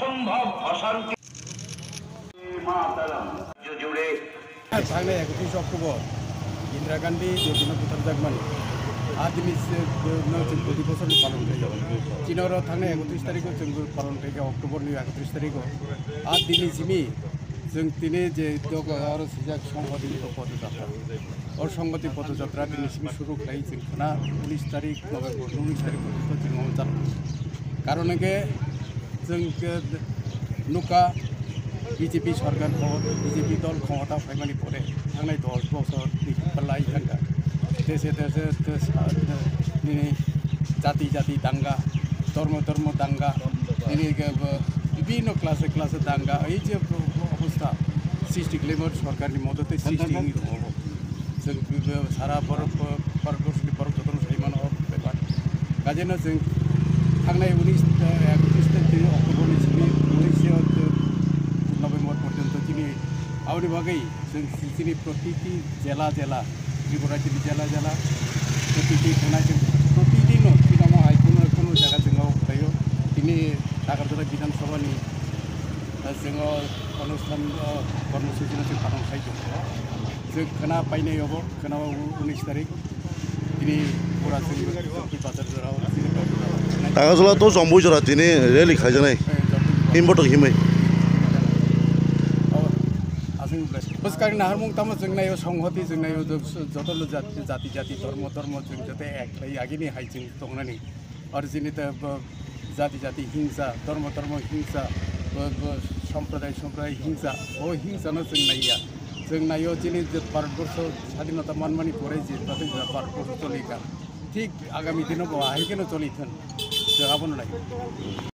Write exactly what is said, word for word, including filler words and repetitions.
অসম্ভব অশান্তি। মাতারাম। জুড়ে থাংনাই একত্রিশ অক্টোবর ইন্দিরা গান্ধী যে দিনে বুথারjakmani, a dini se, no, chwng proti bochorni palon khlai. Chini oro thangnai ekotris tarikh o chwng palon khlai kha, October ni ekotris tarikh o. A dini simi chwng tini je dogo aro sijak Songhoti Podojatra. O Songhoti Podojatra dini simi suru khlai chwng khna unis tarikh November, unis tarikh porjonto chwng omo chalo. Karon hwnkhe chwng khe nukha B J P sorkar, B J P dol khomota phaimani pore thangnai dos bochor ni palai thangkha. Dese dese des-, nini jati jati danga, dhormo dhormo danga, nini ke bo bibhinno class-e class-e danga, ei je obostha srishti khlaimani sorkarni modote srishti wngwi tongo. Chwng sara borok, Bharatborsoni borok jotono sai mano o bepar. Kajeino chwng thangnai unis, eh, ekotris tarikh October ni simi unis November porjonto chini aboni bagwi chwng chini protiti jela jela, Tripura chini jela jela, protiti thangnai chwng protidino chini omo hai kuno kuno jaga chwng o khlaio. Tini Agartala Bidhan Sabha ni, eh, chwng o onusthan, eh, kormosuchi no chwng palon khai tongo. Chwng khna painai obo, khna o unis tarikh. Tini pura chwng Chokri Bazar jora o chini Agartala to Jambui jora tini rally khaijaknai. Eh, Jambui jora. Himbotok himwi. O, aswk bwskang naharmung tamo chwng naio, songhoti chwng naio, joto jati, jati, jati, dhormo, dhormo chwng joto ek khlai agini hai chwng tongnani. Aro chini ta bo jati jati hingsa, dhormo dhormo hingsa, bo, bo somproday somproday hingsa, o hingsa no chwng naiya. Chwng naio chini je Bharatborsho sadhinota manmani pore je, jati je Bharatborsho cholikha. Thik agami dino bo hai kheno choli thun. Chwng abono nai.